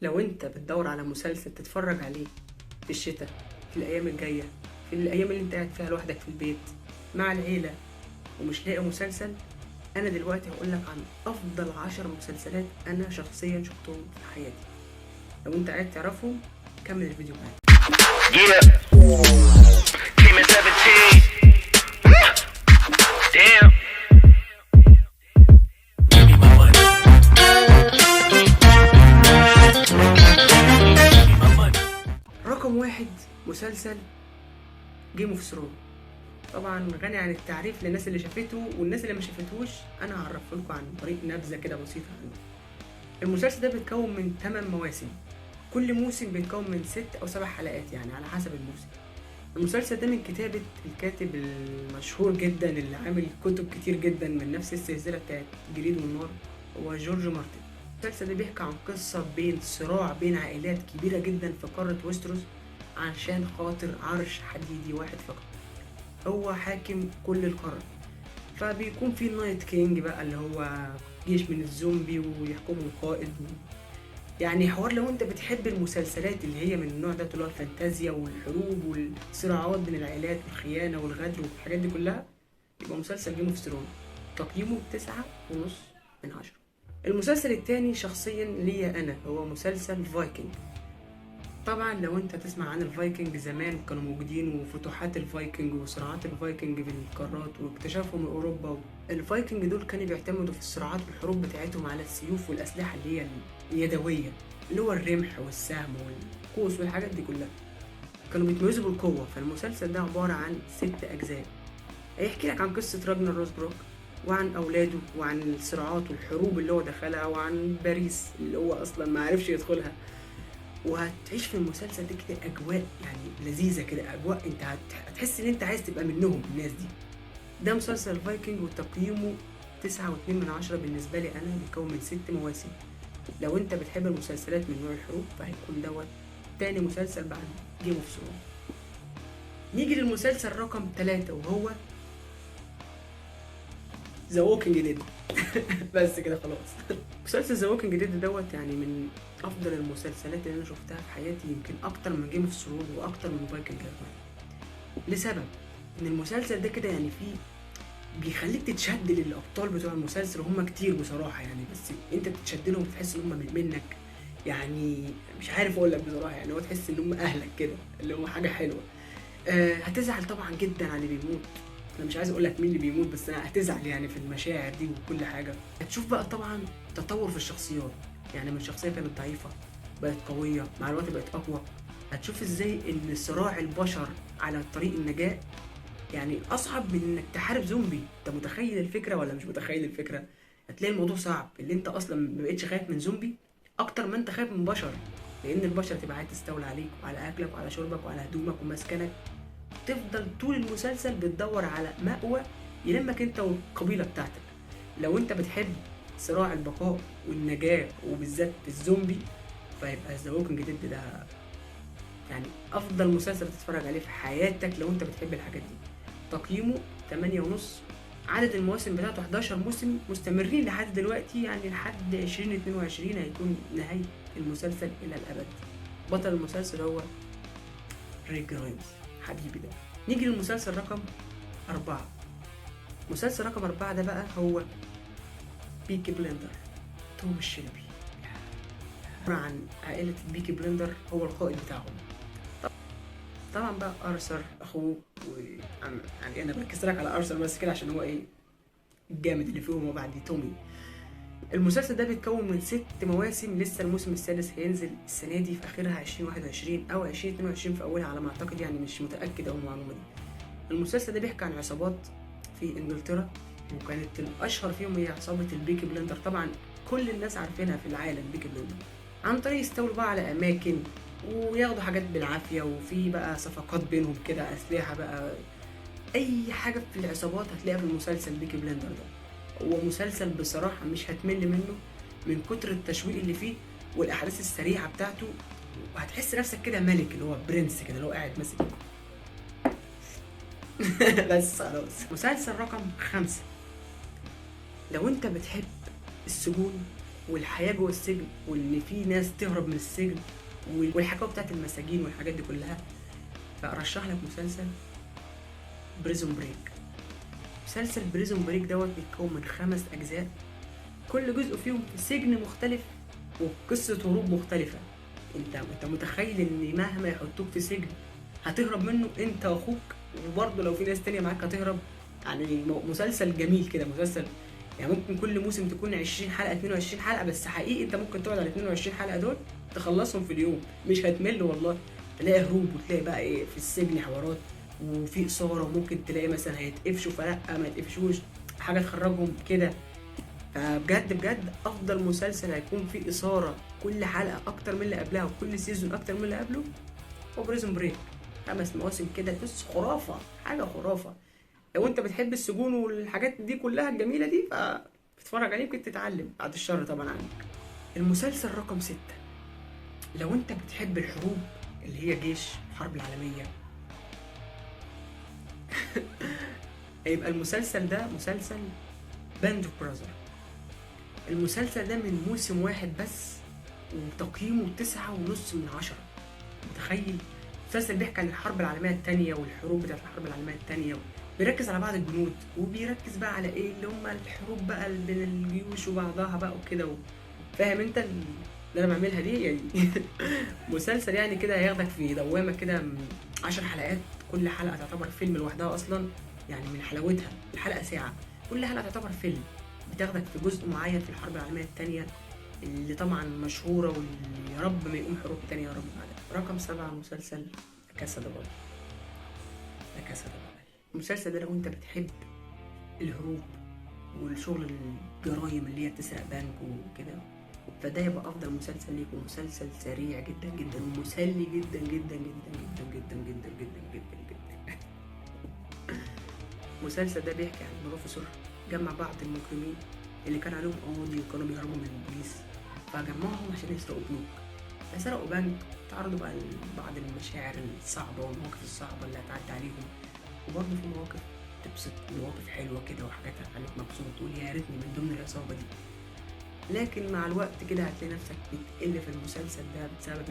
لو انت بتدور على مسلسل تتفرج عليه في الشتاء، في الايام الجايه، في الايام اللي انت قاعد فيها لوحدك في البيت مع العيلة ومش لاقي مسلسل، انا دلوقتي هقولك عن افضل 10 مسلسلات انا شخصيا شفتهم في حياتي. لو انت عايز تعرفهم كمل الفيديو معايا. Yeah. Came at 17. Damn. Give me my money. Give me my money. رقم 1 مسلسل Game of Thrones. طبعا غني عن التعريف للناس اللي شافته، والناس اللي ما شافتهوش انا هعرفه لكم عن طريق نبذه كده بسيطة عنه. المسلسل ده بيتكون من 8 مواسم، كل موسم بيتكون من 6 او 7 حلقات يعني على حسب الموسم. المسلسل ده من كتابة الكاتب المشهور جدا اللي عامل كتب كتير جدا من نفس السلسلة بتاعت جليد والنار، هو جورج مارتن. المسلسل ده بيحكي عن قصة بين صراع بين عائلات كبيرة جدا في قارة ويستروس عشان خاطر عرش حديدي واحد فقط، هو حاكم كل القارة. فبيكون في Night King بقى اللي هو جيش من الزومبي ويحكمهم قائد يعني حوار. لو انت بتحب المسلسلات اللي هي من النوع ده، اللي هو الفانتازيا والحروب والصراعات بين العائلات والخيانة والغدر والحاجات دي كلها، يبقى مسلسل Game of Thrones. تقييمه 9.5 من 10. المسلسل التاني شخصيا ليا انا هو مسلسل فايكنج. طبعا لو انت تسمع عن الفايكنج، زمان كانوا موجودين وفتوحات الفايكنج وصراعات الفايكنج في القارات واكتشافهم لاوروبا. الفايكنج دول كانوا بيعتمدوا في الصراعات والحروب بتاعتهم على السيوف والاسلحة اللي هي اليدوية، اللي هو الرمح والسهم والقوس والحاجات دي كلها. كانوا بيتميزوا بالقوه. فالمسلسل ده عبارة عن 6 اجزاء، هيحكي لك عن قصة راجنر روسبروك وعن اولاده وعن الصراعات والحروب اللي هو دخلها وعن باريس اللي هو اصلا ما عرفش يدخلها. وهتعيش في المسلسل ده كده اجواء يعني لذيذة كده، اجواء انت هتحس ان انت عايز تبقى منهم الناس دي. ده مسلسل فايكنج وتقييمه 9.2 من 10 بالنسبة لي انا. بيتكون من 6 مواسم. لو انت بتحب المسلسلات من نوع الحروب فهيكون دوت تاني مسلسل بعد Game of Thrones. نيجي للمسلسل رقم 3 وهو The Walking Dead. بس كده خلاص. مسلسل The Walking Dead دوت يعني من افضل المسلسلات اللي انا شفتها في حياتي، يمكن اكتر من Game of Thrones واكتر من فايكنج كمان، لسبب ان المسلسل ده كده يعني فيه بيخليك تتشد للابطال بتوع المسلسل، وهم كتير بصراحة يعني، بس انت بتتشد لهم، تحس ان هم منك يعني، مش عارف اقول لك بصراحه، يعني هو تحس ان هم اهلك كده، اللي هو حاجة حلوه. هتزعل طبعا جدا على اللي بيموت، انا مش عايز اقول لك مين اللي بيموت، بس انا هتزعل يعني في المشاعر دي وكل حاجة. هتشوف بقى طبعا تطور في الشخصيات، يعني من شخصية كانت ضعيفة بقت قويه، مع الوقت بقت اقوى. هتشوف ازاي ان صراع البشر على طريق النجاة يعني اصعب من انك تحارب زومبي. انت متخيل الفكرة ولا مش متخيل الفكره؟ هتلاقي الموضوع صعب، اللي انت اصلا ما بقتش خايف من زومبي اكتر ما انت خايف من بشر، لان البشر تبقى عايز تستولى عليك وعلى اكلك وعلى شربك وعلى هدومك ومسكنك. تفضل طول المسلسل بتدور على مأوى يلمك انت والقبيله بتاعتك. لو انت بتحب صراع البقاء والنجاة وبالذات الزومبي، فيبقى The Walking Dead ده يعني افضل مسلسل تتفرج عليه في حياتك لو انت بتحب الحاجات دي. تقييمه 8.5. عدد المواسم بتاعته 11 موسم مستمرين لحد دلوقتي، يعني لحد 2022 هيكون نهاية المسلسل إلى الأبد. بطل المسلسل هو ريك جرايمز حبيبي ده. نيجي للمسلسل رقم 4. مسلسل رقم 4 ده بقى هو Peaky Blinders، توم الشلبي، عبارة عن عائلة Peaky Blinders، هو القائد بتاعهم. طبعا بقى ارثر اخوه و يعني انا بركز لك على ارثر بس كده عشان هو ايه الجامد اللي فيهم، وبعد تومي. المسلسل ده بيتكون من 6 مواسم، لسه الموسم السادس هينزل السنة دي في اخرها 2021 او 2022 في اولها على ما اعتقد، يعني مش متاكد أوي من المعلومة دي. المسلسل ده بيحكي عن عصابات في انجلترا، وكانت الاشهر فيهم هي عصابة ال Peaky Blinders. طبعا كل الناس عارفينها في العالم Peaky Blinders، عن طريق يستولوا بقى على اماكن وياخدوا حاجات بالعافيه، وفي بقى صفقات بينهم كده، اسلحة بقى، اي حاجة في العصابات هتلاقيها في المسلسل Peaky Blinders ده. هو مسلسل بصراحة مش هتمل منه من كتر التشويق اللي فيه والاحداث السريعة بتاعته، وهتحس نفسك كده ملك، اللي هو prince كده، اللي هو قاعد ماسك بس خلاص. مسلسل رقم 5، لو انت بتحب السجون والحياة جوه السجن، وان في ناس تهرب من السجن، والحكاوي بتاعت المساجين والحاجات دي كلها، فارشح لك مسلسل Prison Break. مسلسل Prison Break دوت بيتكون من 5 اجزاء، كل جزء فيهم في سجن مختلف وقصة هروب مختلفة. انت متخيل ان مهما يحطوك في سجن هتهرب منه انت واخوك، وبرضه لو في ناس تانية معاك هتهرب. يعني مسلسل جميل كده، مسلسل يعني ممكن كل موسم تكون 20 حلقة 22 حلقة، بس حقيقي انت ممكن تقعد على 22 حلقة دول تخلصهم في اليوم، مش هتمل والله. تلاقي هروب، وتلاقي بقى ايه في السجن حوارات، وفي إثارة، وممكن تلاقي مثلا هيتقفشوا فلا ما يتقفشوش، حاجة تخرجهم كده. فبجد بجد افضل مسلسل هيكون فيه إثارة كل حلقة اكتر من اللي قبلها، وكل season اكتر من اللي قبله، هو Prison Break. 5 مواسم كده، بص خرافة، حاجة خرافة. لو انت بتحب السجون والحاجات دي كلها الجميلة دي فاتفرج عليه، ممكن تتعلم بعد الشر طبعا عنك. المسلسل رقم 6، لو انت بتحب الحروب اللي هي جيش، الحرب العالمية، هيبقى المسلسل ده مسلسل Band of Brothers. المسلسل ده من موسم واحد بس، وتقييمه 9.5 من 10. متخيل؟ مسلسل بيحكي عن الحرب العالمية التانية والحروب بتاعت الحرب العالمية التانية، بيركز على بعض الجنود، وبيركز بقى على ايه اللي هم الحروب بقى بين الجيوش وبعضها بقى وكده فاهم انت اللي انا بعملها دي يعني. مسلسل يعني كده هياخدك في دوامة كده، 10 حلقات، كل حلقة تعتبر فيلم لوحدها اصلا، يعني من حلاوتها الحلقة ساعة، كل حلقة تعتبر فيلم، بتاخدك في جزء معين في الحرب العالمية التانية اللي طبعا مشهورة، واللي يا رب ما يقوم حروب تانية يا رب بعدها. رقم 7 مسلسل La Casa de Papel. La Casa de Papel المسلسل ده لو انت بتحب الهروب والشغل الجرايم اللي هي تسرق بنك وكده، فده يبقى افضل مسلسل ليك، ومسلسل سريع جدا جدا ومسلي جدا جدا جدا جدا جدا جدا جدا جدا جدا. المسلسل ده بيحكي عن بروفيسور جمع بعض المجرمين اللي كان عليهم قواضي وكانوا بيهربوا من البوليس، فجمعهم عشان يسرقوا بنوك. فسرقوا بنك، تعرضوا بقى لبعض المشاعر الصعبة والمواقف الصعبة اللي هتعدي عليهم، وبرضه في مواقف تبسط، مواقف حلوة كده وحاجات هتخليك مبسوط وتقول يا ريتني من ضمن العصابة دي. لكن مع الوقت كده هتلاقي نفسك بتقل في المسلسل ده بسبب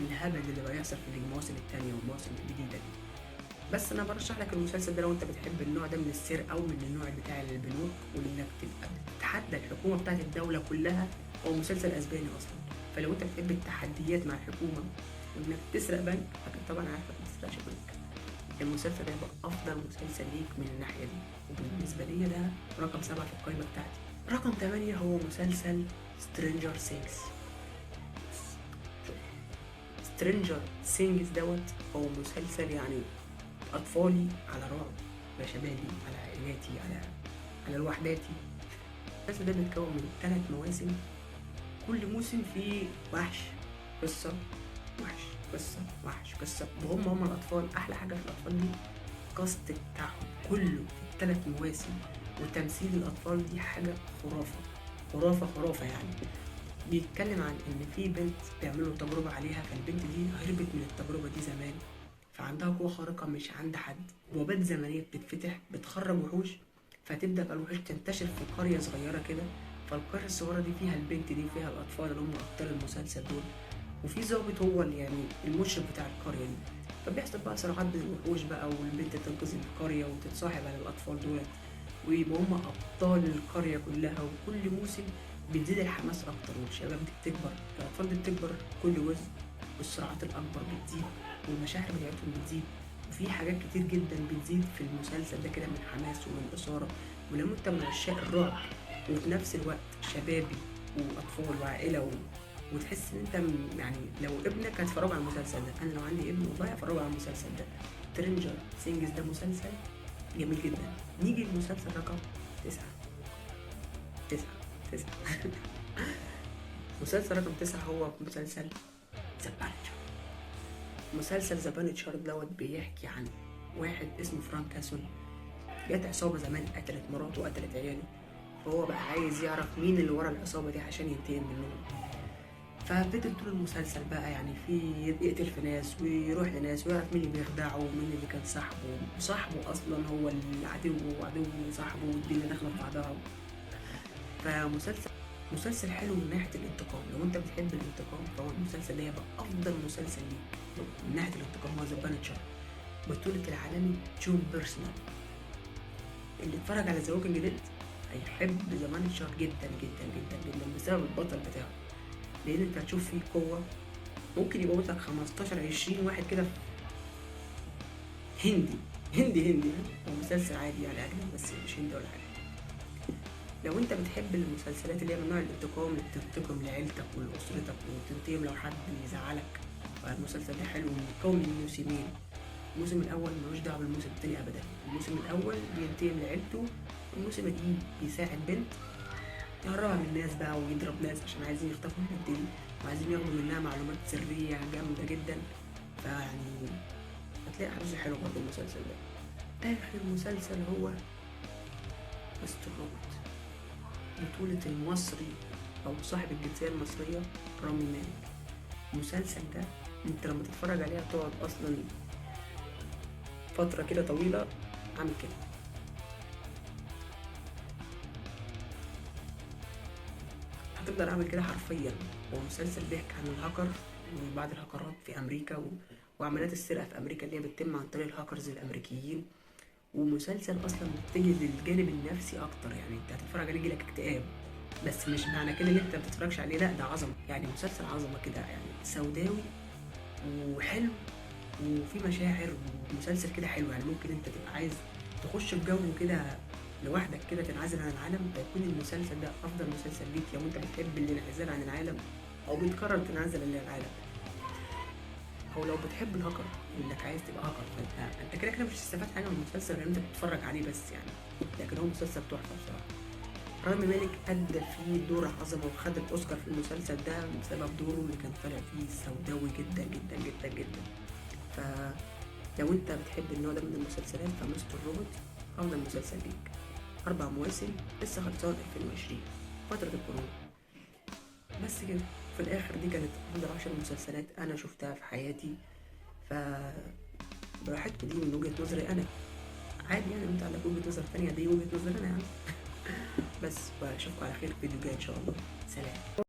الهبل اللي بقى يحصل في المواسم التانية والمواسم الجديدة دي. بس انا برشح لك المسلسل ده لو انت بتحب النوع ده من السرقة او من النوع بتاع البنوك، وانك تبقى بتتحدى الحكومة بتاعت الدولة كلها. هو مسلسل اسباني اصلا، فلو انت بتحب التحديات مع الحكومة وانك تسرق بنك، اكيد طبعا عارفك ما تسرقش بنك، المسلسل ده يبقى افضل مسلسل ليك من الناحية دي. وبالنسبة لي ده رقم 7 في القائمة بتاعتي. رقم 8 هو مسلسل Stranger Things. Stranger Things دوت هو مسلسل يعني اطفالي على رعب، على شبابي، على عائلاتي، على لوحداتي. المسلسل ده بيتكون من 3 مواسم، كل موسم فيه وحش، قصة، وحش، قصة، وحش، قصة. وهم الأطفال. أحلى حاجة في الأطفال دي ال cast بتاعهم كله في 3 مواسم، وتمثيل الأطفال دي حاجة خرافة خرافة خرافة. يعني بيتكلم عن إن في بنت بيعملوا تجربة عليها، فالبنت دي هربت من التجربة دي زمان، فعندها قوة خارقة مش عند حد، بوابات زمنية بتتفتح بتخرج وحوش، فتبدأ بقى الوحوش تنتشر في قرية صغيرة كده. فالقرية الصغيرة دي فيها البنت دي وفيها الأطفال اللي هم أبطال المسلسل دول، وفي ضابط هو اللي يعني المشرف بتاع القرية دي. فبيحصل بقى صراعات بين الوحوش بقى، والبنت تنقذ القرية وتتصاحب على الأطفال دولت، ويبقوا هم أبطال القرية كلها. وكل موسم بتزيد الحماس أكتر، والشباب دي بتكبر، الأطفال دي بتكبر كل جزء، والصراعات الأكبر بتزيد، والمشاعر بتاعتهم بتزيد، وفي حاجات كتير جدا بتزيد في المسلسل ده كده من حماس ومن إثارة. ولو انت من عشاق الرعب وفي نفس الوقت شبابي وأطفال وعائلة وتحس ان انت يعني لو ابنك هتفرج على المسلسل ده، انا لو عندي ابن والله هفرجه على المسلسل ده. Stranger Things ده مسلسل جميل جدا. نيجي للمسلسل رقم 9. 9 9 مسلسل رقم 9 هو مسلسل The Punisher. مسلسل The Punisher دوت بيحكي عن واحد اسمه فرانك كاسل، جت عصابة زمان قتلت مراته وقتلت عياله، فهو بقى عايز يعرف مين اللي ورا العصابة دي عشان ينتقم منهم. ففضل طول المسلسل بقى يعني في يقتل في ناس ويروح لناس ويعرف مين اللي بيخدعه ومين اللي كان صاحبه، وصاحبه اصلا هو العدو وعدو صاحبه، والدنيا داخله في بعضها. فمسلسل مسلسل حلو من ناحية الانتقام، لو انت بتحب الانتقام فهو المسلسل ده هيبقى افضل مسلسل ليك من ناحية الانتقام، هو The Punisher، بطولة العالمي جون بيرسونال. اللي اتفرج على The Walking Dead هيحب The Punisher جدا جدا جدا جدا بسبب البطل بتاعه، لان انت هتشوف فيه قوة ممكن يبقى لك 15 20 واحد كده هندي هندي هندي، هو مسلسل عادي يعني اجنبي بس مش هندي ولا حاجة. لو انت بتحب المسلسلات اللي هي من نوع الانتقام، اللي بتنتقم لعيلتك ولاسرتك وتنتقم لو حد يزعلك، فالمسلسل ده حلو ومتكون من موسمين. الموسم الاول ملوش دعوه بالموسم التاني ابدا. الموسم الاول بينتقم لعيلته، والموسم الجديد بيساعد بنت يهربها من الناس بقى ويضرب ناس عشان عايزين يخطفوا البنت دي وعايزين ياخدوا منها معلومات سرية جامدة جدا. فيعني هتلاقي احداث حلوة برضه المسلسل ده. اخر مسلسل هو Mr. Robot، بطولة المصري أو صاحب الجنسية المصرية رامي مالك. المسلسل ده أنت لما تتفرج عليه هتقعد أصلا فترة كده طويلة عامل كده، هتفضل عامل كده حرفيا. هو مسلسل بيحكي عن الهاكر وبعض الهاكرات في أمريكا وعمليات السرقة في أمريكا اللي هي بتتم عن طريق الهاكرز الأمريكيين. ومسلسل اصلا متجه للجانب النفسي اكتر، يعني انت هتتفرج عليه يجيلك اكتئاب، بس مش معنى كده ان انت ما بتتفرجش عليه، لا ده عظمه، يعني مسلسل عظمه كده، يعني سوداوي وحلو وفي مشاعر، ومسلسل كده حلو. يعني ممكن انت تبقى عايز تخش في جو كده لوحدك كده تنعزل عن العالم، فيكون المسلسل ده افضل مسلسل ليك لو انت بتحب الانعزال عن العالم او بتقرر تنعزل عن العالم، او لو بتحب الهاكر انك عايز تبقى هاكر، فانت كده كده مش هتستفاد حاجة من المسلسل غير انت بتتفرج عليه بس يعني، لكن هو مسلسل تحفة بصراحة. رامي مالك ادى فيه دور عظمه وخد الاوسكار في المسلسل ده بسبب دوره اللي كان طالع فيه سوداوي جدا جدا جدا جدا. فلو انت بتحب النوع ده من المسلسلات ف Mr. Robot افضل مسلسل ليك. 4 مواسم لسه خلصان 2020 فترة الكورونا. بس كده في الاخر دي كانت افضل 10 مسلسلات انا شفتها في حياتي، ف براحتكم دي من وجهة نظري انا، عادي يعني انت عندك وجهة نظر تانية، دي وجهة نظري انا يعني. بس واشوفكم على خير في فيديو جاي ان شاء الله. سلام.